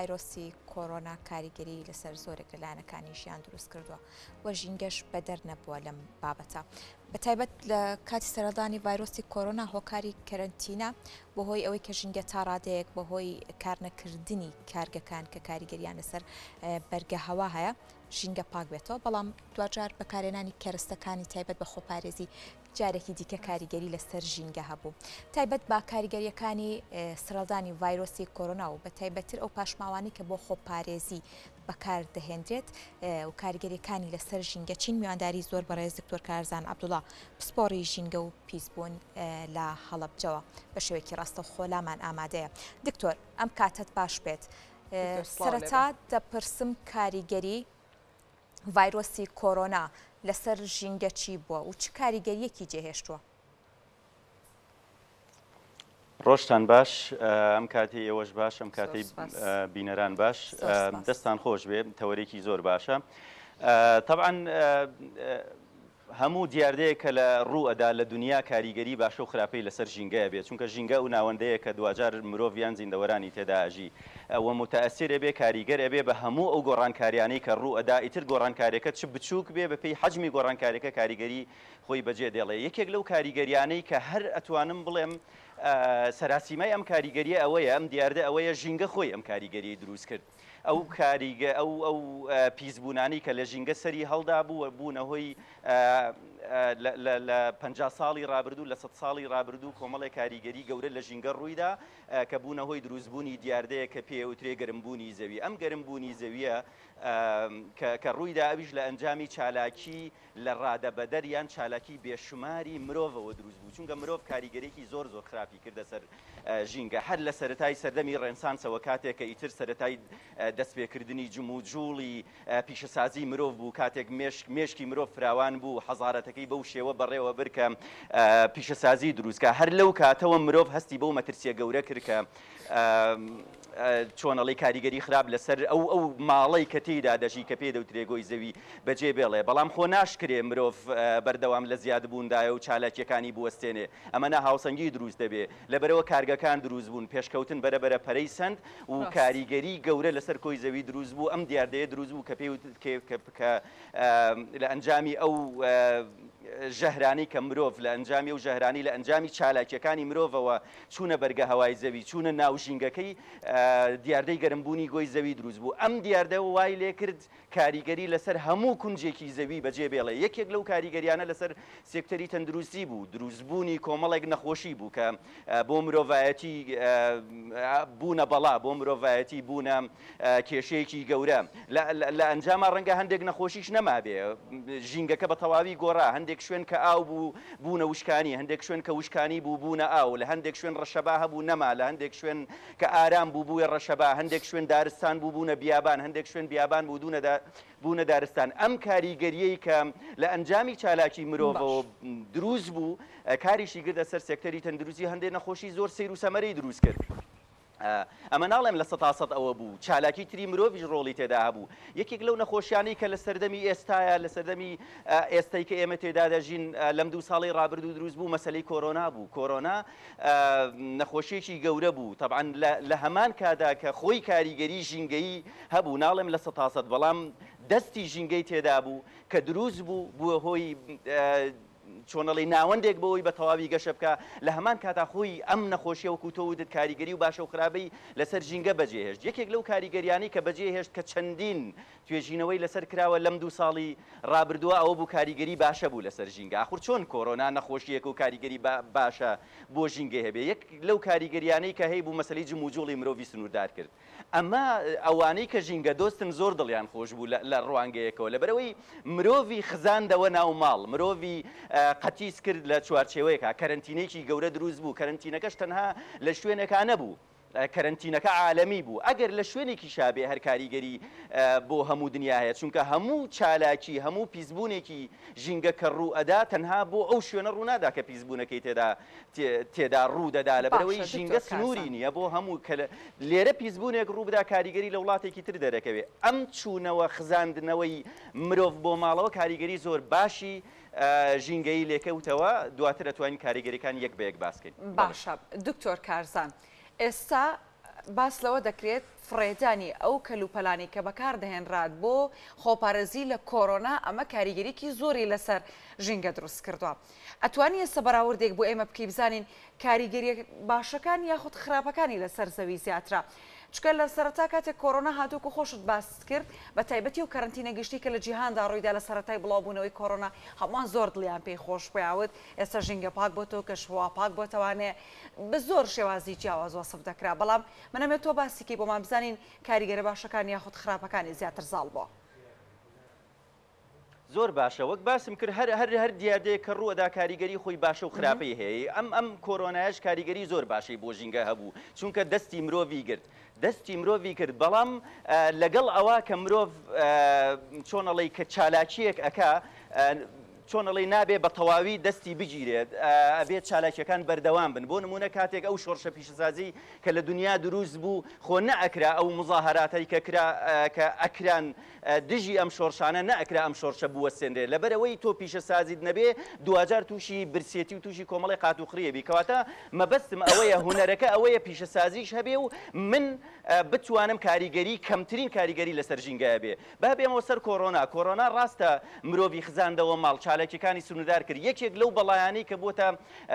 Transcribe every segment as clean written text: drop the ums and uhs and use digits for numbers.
ڤایرۆسی کۆرۆنا کاریگەری لەسەر زۆرێک لە لایەنەکانی ژیان دروست کردووە و ژینگەش بەدەر نەبووە لەم بابەتە. بە تایبەت لە کاتی سەرهەڵدانی ڤایرۆسی کۆرۆنا هۆکاری کەرەنتینە بەهۆی ئەوەی کە ژینگە تا ڕادەیەک بەهۆی کارنەکردنی کارگەکان کە کاریگەریان لەسەر بەرگە هەوا هەیە ژینگە پاک بێتەوە بەڵام دواجار بەکارهێنانی کەرەستەکانی تایبەت بە خۆپارێزی جارێکی دیکە کاریگەری لەسەر ژینگە هەبوو تایبەت بە کاریگەریەکانی سەرهەڵدانی ڤایرۆسی کۆرۆنا و بە تایبەتتر ئەو پاشماوانەی کە بۆ خۆپارێزی بەکار دەهێندرێت و کاریگەریەکانی لەسەر ژینگە چین میوانداری زۆر بەڕێز دکتۆر کارزان عەبدوڵا پسپۆڕی ژینگە و پیسبوون لە هەڵەبجەوە بە شێوەیەکی ڕاستەوخۆ لامان ئامادەیە دکتۆر ئەم کاتەت باش بێت سەرەتا دەپرسم کاریگەری ڤایرۆسی کۆرۆنا لەسەر ژینگە چی بووە و چ کاریگەرییەکی جێهێشتووە؟ ڕۆژتان باش ئەم کاتەی ئێوەش باش ئەم کاتەی بینەران باش دەستان خۆش بێ تەوەرێکی زۆر باشە تەبعەن هەموو دیاردەیەک کە لە ڕوو ئەدا لە دونیا کاریگەری باشە و خراپەی لەسەر ژینگە ئەبێ چونکە ژینگە ئەو ناوەندەیە کە دواجار مرۆڤ یان زیندەوەرانی تێدا ئەژی و موتەئەسیر ئەبێ کاریگەر ئەبێ بە هەموو ئەو گۆڕانکاریانەی کە ڕوو ئەدا ئیتر گۆڕانکاریەکە چ بچووک بێ بە پێی حەجمی گۆڕانکاریەکە کاریگەری خۆی بەجێ دێڵێ یەکێک لەو کاریگەریانەی کە هەر ئەتوانم بڵێم سەراسیمای ئەم کاریگەریە ئەوەیە ئەم دیاردە ئەوەیە ژینگە خۆی ئەم کاریگەریەی دروست کرد. ئەو کاریگە ئەو ئەو پیسبوونانەی کە لە ژینگە سەری هەڵدا بوو بوونە هۆی لە 50 ساڵی ڕابردوو لە 100 ساڵی ڕابردوو کۆمەڵێک کاریگەری گەورە لە ژینگە ڕوویدا کە بوونە هۆی دروستبوونی دیاردەیە کە پێوترێ گەرمبوونی زەوی ئەم گەرمبوونی زەویە کە ڕوویدا ئەویش لە ئەنجامی چالاکی لە ڕادەبەدەر یان چالاکی بێشوماری مرۆڤەوە دروست بوو، چونکە مرۆڤ کاریگەریی زۆر زۆر خراپی کردە سەر ژینگە، هەر لە سەرەتای سەردەمی ڕێنسانسەوە کاتێک کە ئیتر سەرەتای دەستپێکردنی جموجوڵی پیشەسازی مرۆڤ بوو، کاتێک مێشک مێشکی مرۆڤ فراوان بوو، حەزارەتەکەی بەو شێوە بەڕێوە برد کە پیشەسازی دروست کا، هەر لەو کاتەوە مرۆڤ هەستی بەو مەترسییە گەورە کرد کە چۆن ئەڵێی کاریگەری خراپ لەسەر ئەو ئەو ماڵەی کە تێیدا دەژی کە پێی دەوترێ گۆی زەوی بەجێ بێڵێ بەڵام خۆ ناشکرێ مرۆڤ بەردەوام لە زیادبووندایە و چالاکییەکانی بوەستێنێ ئەمە ناهاوسەنگی دروست دەبێ لەبەرئەوە کارگەکان دروست بوون پێشکەوتن بەرە بەرە پەرەی سەند و کاریگەری گەورە لەسەر کۆی زەوی دروست بوو ئەم دیاردەیە دروست بوو کە پێی کە لە ئەنجامی ئەو ژەهرانەی کە مرۆڤ لە ئەنجامی ئەو ژەهرانەی لە ئەنجامی چالاکییەکانی مرۆڤەوە چوونە بەرگە هەوای زەوی، چوونە ناو ژینگەکەی، دیاردەی گەرمبوونی گۆی زەوی دروست بوو. ئەم دیاردە وای لێکرد کاریگەری لەسەر هەموو کونجێکی زەوی بەجێ بێڵێ. یەکێک لەو کاریگەریانە لەسەر سێکتەری تەندروستی بوو، دروستبوونی کۆمەڵێک نەخۆشی بوو کە بۆ مرۆڤایەتی بوونە بەڵا، بۆ مرۆڤایەتی بوونە کێشەیەکی گەورە. لە ئەنجاما ڕەنگە هەندێک نەخۆشیش نەمابێ. ژینگەکە بە تەواوی گۆڕا. هەندێک شوێن کە ئاو بوو، بوونە وشکانی، هەندێک شوێن کە وشکانی بوو، بوونە ئاو. لە هەندێک شوێن ڕەشەبا هەبوو، نەما. لە هەندێک شوێن کە ئارام بوو، بووە ڕەشەبا. هەندێک شوێن دارستان بوو، بوونە بیابان. هەندێک شوێن بیابان بوو، بوونە دارستان. ئەم کاریگەرییەی کە لە ئەنجامی چالاکی مرۆڤەوە دروست بوو، کاریشی گردە سەر سێکتەری تەندروستی، هەندێک نەخۆشی زۆر سەیر و سەمەرەی دروست کرد. ئەمە ناڵێم 100% ئەوە بوو، چالاکی تری مرۆڤیش ڕۆڵی تێدا هەبوو. یەکێک لەو نەخۆشیانەی کە لە سەردەمی ئێستایا، لە سەردەمی ئێستای کە ئێمە تێدا دەژین، لەم دوو ساڵەی ڕابردوو دروست بوو، مەسەلەی کۆرۆنا بوو. کۆرۆنا نەخۆشییەکی گەورە بوو. تەبعەن لە هەمان کادا کە خۆی کاریگەری ژینگەیی هەبوو، ناڵێم 100%، بەڵام دەستی ژینگەی تێدا بوو کە دروست بوو، بووە هۆی چۆن ئەڵێی ناوەندێک بۆ ئەوەی بە تەواوی گەشە بکا، لە هەمان کاتا خۆی ئەم نەخۆشیە وەکو تۆ وتت کاریگەری و باشە و خراپەی لەسەر ژینگە بەجێهێشت. یەکێک لەو کاریگەریانەی کە بەجێهێشت کە چەندین توێژینەوەی لەسەر کراوە لەم دوو ساڵی ڕابردووە ئەوە بوو کاریگەری باشە بوو لەسەر ژینگە. ئاخر چۆن کۆرۆنا نەخۆشییەکە و کاریگەری باشە بۆ ژینگەی هەبێ؟ یەک لەو کاریگەریانەی کە هەیبوو مەسەلەی جموجوڵی مرۆڤی سنووردار کرد. ئەمە ئەوانەی کە ژینگەدۆستن زۆر دڵیان خۆش بوو لە ڕوانگەیەکەوە، لەبەرئەوەی مرۆڤی خزاندەوە ناو ماڵ، مرۆڤی قەتیس کرد لە چوارچێوەیەکا، کەرەنتینەیەکی گەورە دروست بوو، کەرەنتینەکەش تەنها لە شوێنێکا نەبوو، کەرەنتینەکە عالەمی بوو، ئەگەر لە شوێنێکیشا بێ هەر کاریگەری بۆ هەموو دنیا هەیە، چونکە هەموو چالاکی، هەموو پیسبوونێکی ژینگە کە ڕوو ئەدا تەنها بۆ ئەو شوێنە ڕوو نادا کە پیسبوونەکەی تێدا تێدا ڕوو دەدا لەبەرئەوەی باشە دکتۆر ژینگە سنووری کارزان. نییە بۆ هەموو کە لێرە پیسبوونێک ڕوو بدا کاریگەری لە وڵاتێکی تر دەرەکەوێ ئەم چوونەوە خزاندنەوەی مرۆڤ بۆ ماڵەوە کاریگەری زۆر باشی ژینگەیی لێکەوتەوە دواتر ئەتوانین کاریگەریەکان یەک بە یەک باس کەین. بەڵێ. باشە دکتۆر کارزان ئێستا. باس لەوە دەکرێت فڕێدانی ئەو کەلوپەلانەی کە بەکاردەهێنرات بۆ خۆپارێزی لە کۆرۆنا ئەمە کاریگەریی زۆری لەسەر ژینگە دروست کردووە. ئەتوانی ئێستا بەراوردێک بۆ ئێمە بکەی بزانین کاریگەریە باشەکان یاخود خراپەکانی لەسەر زەوی زیاترە؟ چونکە لە سەرەتا کاتێک کۆرۆنا هات وەکو خۆشت باست کرد بە تایبەتی ئەو کەرەنتینە گشتی کە لە جیهاندا ڕوویدا لە سەرەتای بڵاوبوونەوەی کۆرۆنا هەمووان زۆر دڵیان پێی خۆش بوو وت ئێستا ژینگە پاک بۆتەوە کەشوهەوا پاک بۆتەوانێ بە زۆر شێوازی جیاواز وەسف دەکرا بەڵام من ئەمەوێت تۆ باسی کەی بۆمان بزانین کاریگەرە باشەکان یاخود خراپەکانی زیاتر زاڵ بووە. زۆر باشە وەک باسم کرد هەر هەر هەر دیاردەیەک کە ڕووئەدا کاریگەری خۆی باشە و خراپەی هەیە ئەم ئەم کۆرۆنایەش کاریگەری زۆر باشەی بۆ ژینگە هەبوو چونکە دەستی مرۆڤی گرت دەستی مرۆڤی کرد بەڵام لەگەڵ ئەوە کە مرۆڤ چۆن ئەڵێی کە چالاکیەک ئەکا چۆن ئەڵێی نابێ بە تەواوی دەستی بگیرێت ئەبێت چالاکیەکان بەردەوام بن بۆ نمونە کاتێک ئەو شۆڕشە پیشەسازی کە لە دنیا دروست بوو خۆ نەئەکرا ئەو مزاهەراتەی کە کرا کە ئەکران دژی ئەم شۆڕشانە نەئەکرا ئەم شۆڕشە بوەستێنرێ لەبەرئەوەی تۆ پیشەسازیت نەبێ دواجار تووشی برسێتی و تووشی کۆمەڵی قاتوقڕی ئەبی کەواتە مەبەستم ئەوەیە هونەرەکە ئەوەیە پیشەسازیش هەبێ و من بتوانم کاریگەری کەمترین کاریگەری لەسەر ژینگە هەبێ با بێمەوە سەر کۆرۆنا کۆرۆنا ڕاستە مرۆڤی خزاندەوە ماڵ چالاکیەکانی سنوردار کرد یەکێک لەو بەڵایانەی کە بۆتە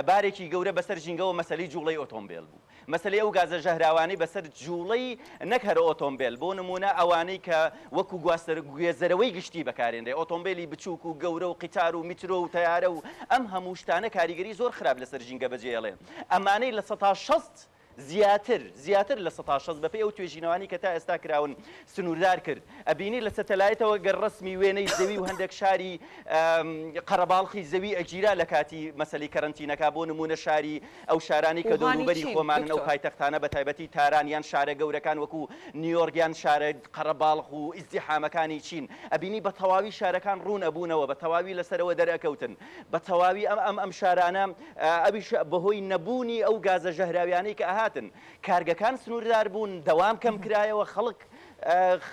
بارێکی گەورە بەسەر ژینگەوە مەسەلەی جوڵەی ئۆتۆمبێل بوو مەسەلەی ئەو گازە ژەهراوانەی بەسەر جوڵەی نەک هەر ئۆتۆمبێل، بۆ نموونە ئەوانەی کە وەکو گواستەر گوێزەرەوەی گشتی بەکارێنرێ، ئۆتۆمبێلی بچووک و گەورە و قیتار و میترۆ و تەیارە و ئەم هەموو شتانە کاریگەری زۆر خراپ لەسەر ژینگە بەجێهێڵێ. ئەمانەی 60% زیاتر زیاتر 60% بەپێی ئەو توێژینەوانەی کە تا ئێستا کراون سنووردار کرد. ئەبینی لە سەتەلایتەوە گەر ڕەسمی وێنەی زەوی و هەندێک شاری قەرەباڵخی زەوی ئەگیرا لە کاتی مەسەلەی کەرەنتینەکە بۆ نموونە شاری ئەو شارانەی کە ووهانی دەوروبەری چین خۆمانن ئەو دکتۆر. پایتەختانە بە تایبەتی تاران یان شارە گەورەکان وەکو نیویۆرک یان شارە قەرەباڵخ و ئیزدیحامەکانی چین ئەبینی بە تەواوی شارەکان ڕوون ئەبوونەوە بە تەواوی لەسەرەوە دەرئەکەوتن بە تەواوی ئەم ئەم ئەم شارانە ئەویش بەهۆی نەبوونی ئەو گازە ژەهراویانەی کە ئەهاتن کارگەکان سنووردار بوون دەوام کەم کرایەوە خەڵک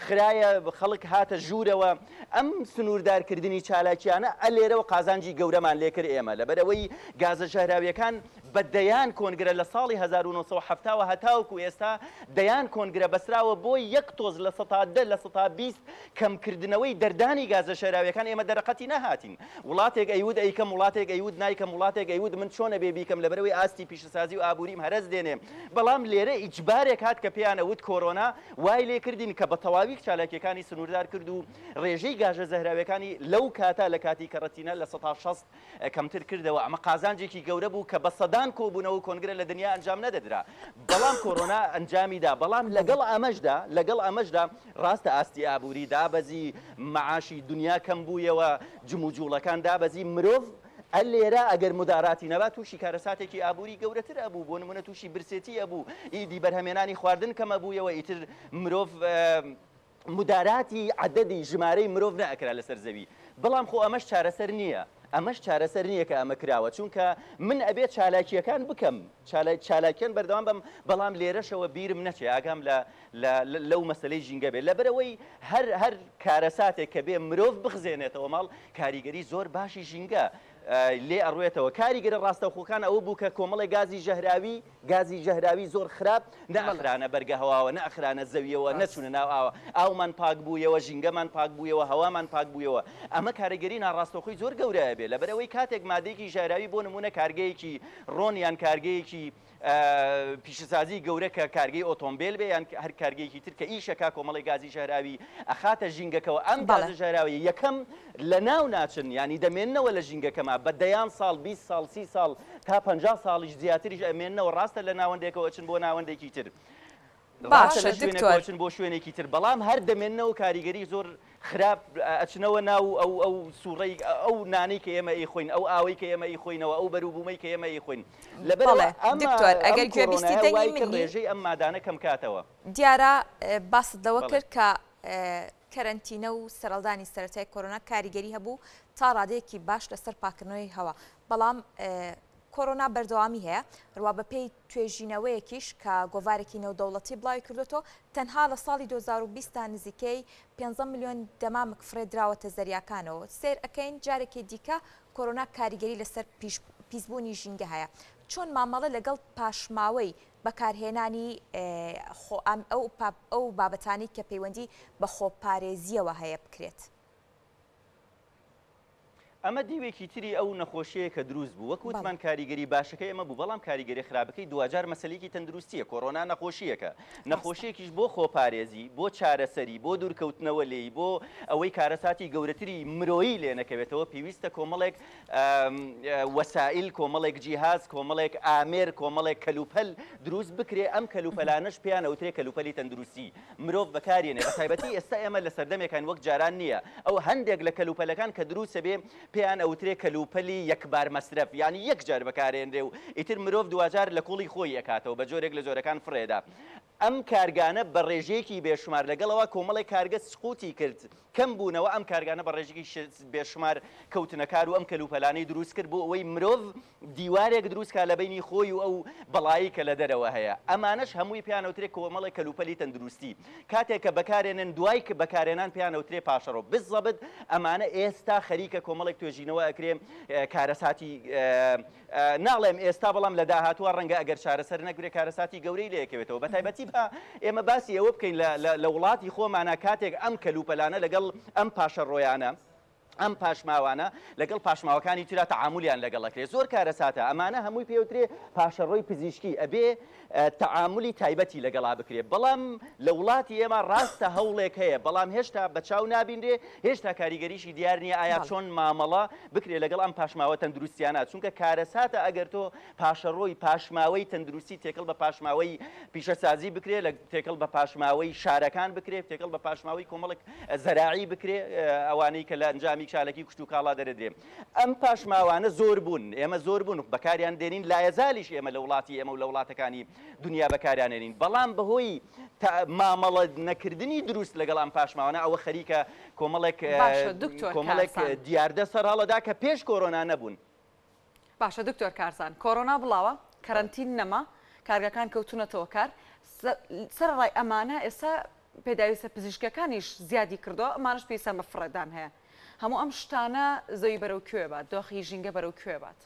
خرایە خەڵک هاتە ژوورەوە، ئەم سنووردارکردنی چالاکییانە ئە لێرەوە قازانجی گەورەمان لێکرد ئێمە لەبەرئەوەی گازە ژەهراوییەکان بە دەیان کۆنگرە لە ساڵی 1970 وە هەتاوەکو ئێستا دەیان کۆنگرە بەستراوە بۆ یەک تۆز 10% 20% کەمکردنەوەی دەردانی گازە ژەهراوییەکان ئێمە دەرەقەتی نەهاتین وڵاتێک ئەیوت ئەیکەم وڵاتێک ئەیوت نایکەم وڵاتێک ئەیوت من چۆن ئەبێ بیکەم لەبەرئەوەی ئاستی پیشەسازی و ئابووریم هەرەس دێنێ بەڵام لێرە ئیجبارێک هات کە پێیان ئەوت کۆرۆنا وای لێکردین کە بە تەواوی چالاکیەکانی سنووردار کرد و ڕێژەی گازە ژەهراویەکانی لەو کاتە لە کاتی کەرەنتینە 60% کەمتر کردەوە. ئەمە قازانجێکی گەورە بوو کە بە سەدان کۆبوونەوە و کۆنگرە لە دنیا ئەنجام نەدەدرا، بەڵام کۆرۆنا ئەنجامی دا. بەڵام لەگەڵ ئەمەشدا لەگەڵ ئەمەشدا ڕاستە ئاستی ئابووری دابەزی، مەعاشی دنیا کەم بوویەوە، جموجووڵەکان دابەزی، مرۆڤ ئە لێرە ئەگەر مداراتی نەبا تووشی کارەساتێکی ئابووری گەورەتر ئەبوو، بۆ نموونە تووشی برسێتی ئەبوو، ئیدی بەرهەمێنانی خواردن کەم ئەبوویەوە، ئیتر مرۆڤ مداراتی عەدەدی ژمارەی مرۆڤ نەئەکرا لەسەر زەوی، بەڵام خۆ ئەمەش چارەسەر نییە، ئەمەش چارەسەر نییە کە ئەمە کراوە، چونکە من ئەبێ چالاکییەکان بکەم، چالاکییەن بەردەوام بم، بەڵام لێرەشەوە بیرم نەچێ ئاگام لە لە لەو مەسەلەی ژینگە بێت، لەبەرئەوەی هەر هەر کارەساتێک کە بێ مرۆڤ بخزێنێتەوە ماڵ کاریگەری زۆر باشی ژینگە لێ ئەڕوێتەوە، کاریگەرە ڕاستەوخۆکان ئەوە بوو کە کۆمەڵێک گازی ژەهراوی گازی ژەهراوی زۆر خراپ نەئەخرانە بەرگە هەواوە نەئەخرانە زەویەوە نەچوونە ناو ئاوە ئاومان پاک بوویەوە ژینگەمان پاک بوویەوە هەوامان پاک بوویەوە ئەمە کاریگەری ناڕاستەوخۆی زۆر گەورە ئەبێ لەبەرئەوەی کاتێک مادەیەکی ژەهراوی بۆ نموونە کارگەیەکی ڕۆن یان کارگەیەکی پیشەسازی گەورە کە کارگەی ئۆتۆمبێل بێ یان هەر کارگەیەکی تر کە ئیش ئەکا کۆمەڵێک گازی ژەهراوی ئەخاتە ژینگەکەوە ئەم گازە ژەهراویە یەکەم لەناو ناچن یانی دەمێننەوە لە ژینگەکەما بە دەیان ساڵ 20 ساڵ 30 ساڵ تا 50 ساڵیش زیاتریش ئەمێننەوە ڕاستە لە ناوەندێکەوە ئەچن بۆ ناوەندێکی تر ڕاستە باشە لە شوێنێکەوە دکتۆر. ئەچن بۆ شوێنێکی تر بەڵام هەر دەمێننەوە کاریگەری زۆر خراپ ئەچنەوە ناو ئەو ئەو سوڕەی ئەو نانەی کە ئێمە ئەیخۆین ئەو ئاوەی کە ئێمە ئەیخۆینەوە ئەو بەروبوومەی کە ئێمە ئەیخۆین لەبەرئەوە بەڵێ ئەمە دکتۆر ئەم ئەگەر گوێبیستی کۆرۆنایە دەنگی وای کرد منی ڕێژەی ئەم مادانە کەم کاتەوە. دیارە باست لەوە بەڵێ. کرد کە کەرەنتینە و سەرهەڵدانی سەرەتای کۆرۆنا کاریگەری هەبوو تا ڕادەیەکی باش لەسەر پاکردنەوەی هەوا بەڵام کۆرۆنا بەردەوامی هەیە هەروا بەپێی توێژینەوەیەکیش کە گۆڤارێکی نێودەوڵەتی بڵاوی کردووەتەوە، تەنها لە ساڵی 2020 دا نزیکەی 15 ملیۆن دەمامک فڕێدراوەتە زەریاکانەوە. سەیر ئەکەین جارێکی دیکە کۆرۆنا کاریگەری لەسەر پیسبوونی ژینگە هەیە. چۆن مامەڵە لەگەڵ پاشماوەی بەکارهێنانی خۆ ئەو ئەو بابەتانەی کە پەیوەندی بە خۆپارێزییەوە هەیە بکرێت. ئەمە دیوێکی تری ئەو نەخۆشیەیە کە دروست بوو، وەک وتمان کاریگەری باشەکەی ئەمە بوو، بەڵام کاریگەری خراپەکەی دواجار مەسەلەیەکی تەندروستیە، کۆرۆنا نەخۆشیەکە، نەخۆشیەکیش بۆ خۆپارێزی، بۆ چارەسەری، بۆ دوورکەوتنەوە لێی، بۆ ئەوەی کارەساتی گەورەتری مرۆیی لێ نەکەوێتەوە پێویستە کۆمەڵێک وەسائیل، کۆمەڵێک جیهاز، کۆمەڵێک ئامێر، کۆمەڵێک کەلوپەل دروست بکرێ، ئەم کەلوپەلانەش پێیان ئەوترێ کەلوپەلی تەندروستی. مرۆڤ بەکارێنێ بەتایبەتی ئێستا ئێمە لە سەردەمێکاین وەک جاران نییە ئەو هەندێک لە کەلوپەلەکان کە دروستەبێ پێیان ئەوترێ کەلوپەلی یەکبار مەسرەف یانی یەک جار بەکارێنرێ و ئیتر مرۆڤ دواجار لە کوڵی خۆی ئەکاتەوە بە جۆرێک لە جۆرەکان فڕێدا ئەم کارگانە بە ڕێژەیەکی بێشومار لەگەڵەوە کۆمەڵێک کارگە سقوتی کرد کەم بوونەوە، ئەم کارگانە بە ڕێژەیەکی بێشومار کەوتنە کار و ئەم کەلوپەلانەی دروست کرد بۆ ئەوەی مرۆڤ دیوارێک دروست کا لە بەینی خۆی و ئەو بەڵایەی کە لە دەرەوە هەیە. ئەمانەش هەمووی پێیان ئەوترێ کۆمەڵێک کەلوپەلی تەندروستی. کاتێک کە بەکارێنن دوای بەکارێنان پێیان ئەوترێ پاشەڕۆ. بزەبت ئەمانە ئێستا خەریکە کۆمەڵێک توێژینەوە ئەکرێ کارەساتی ناڵێم ئێستا بەڵام لە داهاتووە ڕەنگە ئەگەر چارەسەر نەکرێ کارەساتی گەورەی لێکەوێتەوە بەتایبەتی با ئێمە باسی ئەوە بکەین لە وڵاتی خۆمانە کاتێک ئەم کەلوپەلانە لەگەڵ ئەم پاشەڕۆیانە ئەم پاشماوانە لەگەڵ پاشماوەکانی ترا تەعامولیان لەگەڵ ئەکرێ زۆر کارەساتە ئەمانە هەمووی پێوترێ پاشەڕۆی پزیشکی ئەبێ تەعامولی تایبەتی لەگەڵا بکرێ بەڵام لە وڵاتی ئێمە ڕاستە هەوڵێک هەیە بەڵام هێشتا بە چاو نابینرێ هێشتا کاریگەریشی دیار نییە ئایا چۆن مامەڵە بکرێ لەگەڵ ئەم پاشماوە تەندروستیانە چونکە کارەساتە ئەگەر تۆ پاشەڕۆی پاشماوەی تەندروستی تێکەڵ بە پاشماوەی پیشەسازی بکرێ لە تێکەڵ بە پاشماوەی شارەکان بکرێ تێکەڵ بە پاشماوەی کۆمەڵک زەراعی بکرێ ئەوانەی کە لە ئەنجامی چاالکی کشتوکاڵا دەرەدرێ ئەم پاشماوانە زۆر بوون، ئێمە زۆر بوون بەکاریان دێنین، لایەزالیش ئێمە لە وڵاتی ئێمە و لە وڵاتەکانی دونیا بەکاریان ئێنین، بەڵام بەهۆی مامەڵە نەکردنی دروست لەگەڵ ئەم پاشماوانە ئەوە خەریکە کۆمەڵێک باشە دکتۆر کۆمەڵێک کارزان. دیاردە سەرهەڵەدا کە پێش کۆرۆنا نەبوون. باشە دکتۆر کارزان، کۆرۆنا بڵاوە، کەرەنتین نەما، کارگەکان کەوتوونەتەوە کار، سەرەڕای ئەمانە ئێستا پێداویستە پزیشکیەکانیش زیادی کردووە، ئەمانەش پێویستیان بە فڕێدان هەیە. هەموو ئەم شتانە زەوی بەرەو کوێ بات؟ دۆخی ژینگە بەرەو کوێ بات؟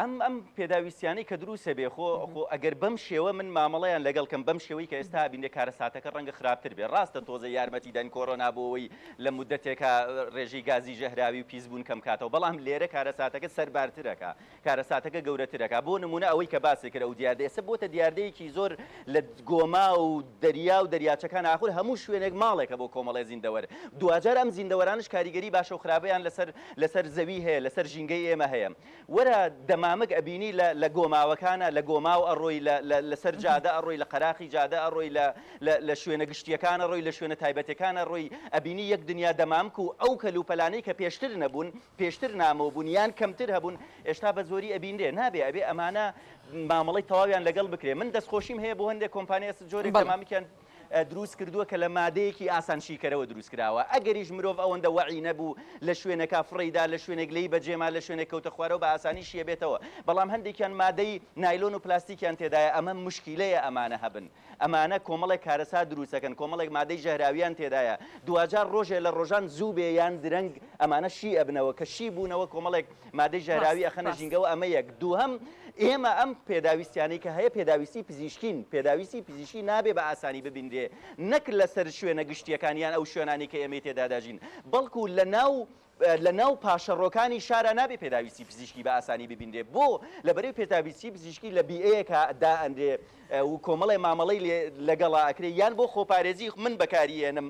ئەم ئەم پێداویستیانەی کە دروستە بێ خۆ خۆ ئەگەر بەم شێوە من مامەڵەیان لەگەڵ کەم بەم شێوەی کە ئێستا بینێ کارەساتەکە ڕەنگە خراپتر بێ ڕاستە تۆزە یارمەتی داین کۆرۆنا بۆ ئەوەی لە مدەتێکا ڕێژەی گازی ژەهراوی و پیسبوون کەم کاتەوە بەڵام لێرە کارەساتەکە سەربارترەکە کارەساتەکە گەورەترەکا بۆ نمونە ئەوەی کە باست کرد ئەو دیاردە ئێستا بۆتە دیاردەیەکی زۆر لە گۆما و دەریا و دەریاچەکان ئاخر هەموو شوێنێک ماڵێکە بۆ کۆمەڵێ زیندەوەر دواجار ئەم زیندەوەرانش کاریگەری باشە و خراپەیان لەسەر لەسەر زەوی هەیە لەسەر ژینگەی ئێمە هەیە وەرە دەمامک ئەبینی لە لە گۆماوەکانە لە گۆماو ئەڕۆی لە لە لەسەر جادە ئەڕۆی لە قەراخی جادە ئەڕۆی لە لە لە شوێنە گشتیەکان ئەڕۆی لە شوێنە تایبەتەکان ئەڕۆی ئەبینی یەک دنیا دەمامک و ئەو کەلوپەلانەی کە پێشتر نەبوون پێشتر نامۆ بوون یان کەمتر هەبوون ئێشتا بە زۆری ئەبینرێ نابێ ئەبێ ئەمانە مامەڵەی تەواویان لەگەڵ بکرێ من دەستخۆشیم هەیە بۆ هەندێک کۆمپانیا ئێستا جۆرێک بەڵێ. دەمامکیان دروست کردووە کە لە مادەیەکی ئاسان شیکەرەوە دروست کراوە ئەگەریش مرۆڤ ئەوەندە وەعی نەبوو لە شوێنەکە فڕێیدا لە شوێنێک لێی بەجێما لە شوێنێک کەوتە خوارەوە بە ئاسانی شیەبێتەوە بەڵام هەندێکیان مادەی نایلۆن و پلاستیکیان تێدایە ئەمە مشکیلەیە ئەمانە هەبن ئەمانە کۆمەڵێک کارەسات دروست ئەکەن، کۆمەڵێک مادەی ژەهراویان تێدایە، دواجار ڕۆژێ لە ڕۆژان زوو بێ یان درەنگ ئەمانە شی ئەبنەوە، کە شی بوونەوە کۆمەڵێک مادەی ژەهراوی ڕاست ئەخەنە ڕاست. ژینگەوە ئەمە یەک. دووهەم، ئێمە ئەم پێداویستیانەی کە هەیە پێداویستی پزیشکین، پێداویستی پزیشکی نابێ بە ئاسانی ببینرێ نەک لەسەر شوێنە گشتییەکان یان ئەو شوێنانەی کە ئێمەی تێدا دەژین، بەڵکو لە ناو لە ناو پاشەڕۆکانی شارا نابێ پێداویستی پزیشکی بە ئاسانی ببینرێ بۆ؟ لەبەرئەوەی پێداویستی پزیشکی لە بیئەیەکا دائەنرێ و کۆمەڵێ مامەڵەی لێ لەگەڵا ئەکرێ یان بۆ خۆپارێزی من بەکاری ئێنم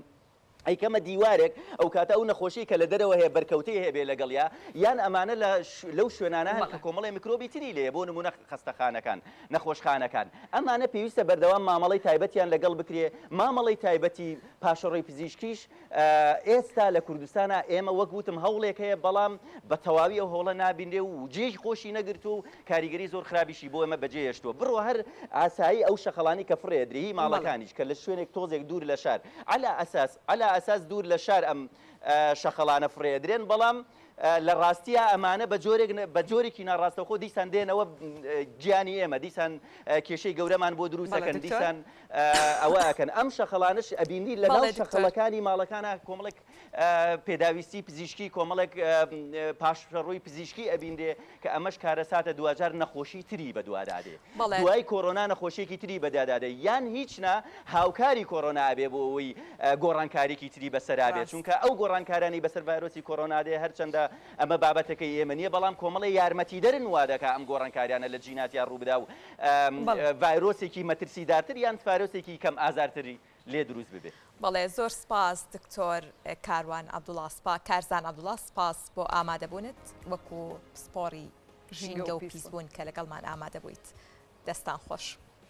ئەیکەمە دیوارێک ئەوکاتە ئەو نەخۆشیەی کە لە دەرەوە هەیە بەرکەوتەی هەبێ لەگەڵیا یان ئەمانە لە لەو شوێنانە هەن کە کۆمەڵێ میکرۆبی تری لێیە بۆ نمونە خەستەخانەکان نەخۆشخانەکان ئەمانە پێویستە بەردەوام مامەڵەی تایبەتیان لەگەڵ بکرێ مامەڵەی تایبەتی پاشەڕۆی پزیشکیش ئێستا لە کوردستانا ئێمە وەک وتم هەوڵێک هەیە بەڵام بە تەواوی ئەو هەوڵە نابینرێ و جێی خۆشی نەگرتووە و کاریگەری زۆر خراپیشی بۆ ئێمە بەجێ هێشتووە بڕۆ هەر ئاسایی ئەو شەقەڵانی کە فڕێ ئەدرێ هی ماڵەکانیش کە لە شوێنێک تۆزێک دوور لە شار عەلا ئەساس عەلا ئەساس دوور لە شار ئەم شەقەڵانە فڕێ ئەدرێن بەڵام. لە ڕاستیا ئەمانە بە جۆرێک بە جۆرێکی ناڕاستەوخۆ دیسان دێنەوە گیانی ئێمە، دیسان کێشەی گەورەمان بۆ دروست بەڵێ ئەکەن، دکتۆر. دیسان ئەوە ئەکەن. ئەم شەخەڵانەش ئەبینی لە ناو بەڵێ دکتۆر. شەخەڵەکانی ماڵەکانا کۆمەڵێک پێداویستی پزیشکی، کۆمەڵێک پاشەڕۆی پزیشکی ئەبینرێ کە ئەمەش کارەساتە دواجار نەخۆشی تری بەدوادا دێ. بەڵێ. دوای کۆرۆنا نەخۆشیەکی تری بەدوادا دێ یان هیچ نا هاوکاری کۆرۆنا ئەبێ بۆ ئەوەی گۆڕانکاریکی تری بەسەرا بێ ڕاست. چونکە ئەو گۆڕانکارانەی بەسەر ڤایرۆسی کۆرۆنا دێ هەرچەندە ئەمە بابەتەکەی ئێمە نیە بەڵام کۆمەڵێ یارمەتیدەرن وا دەکا ئەم گۆڕانکاریانە لە جیناتیا ڕووبدا و بەڵێ. ڤایرۆسێکی مەترسیدارتر یان فایرۆسێکی کەم ئازارتری لێ دروست ببێ. بەڵێ زۆر سپاس دکتۆر کاروان عەبدوڵا سپا کارزان عەبدوڵا سپاس بۆ ئامادەبوونت وەکو پسپۆڕی ژینگە ژینگە و و پیسبوون. پیسبوون کە لەگەڵمان ئامادە بوویت دەستان خۆش.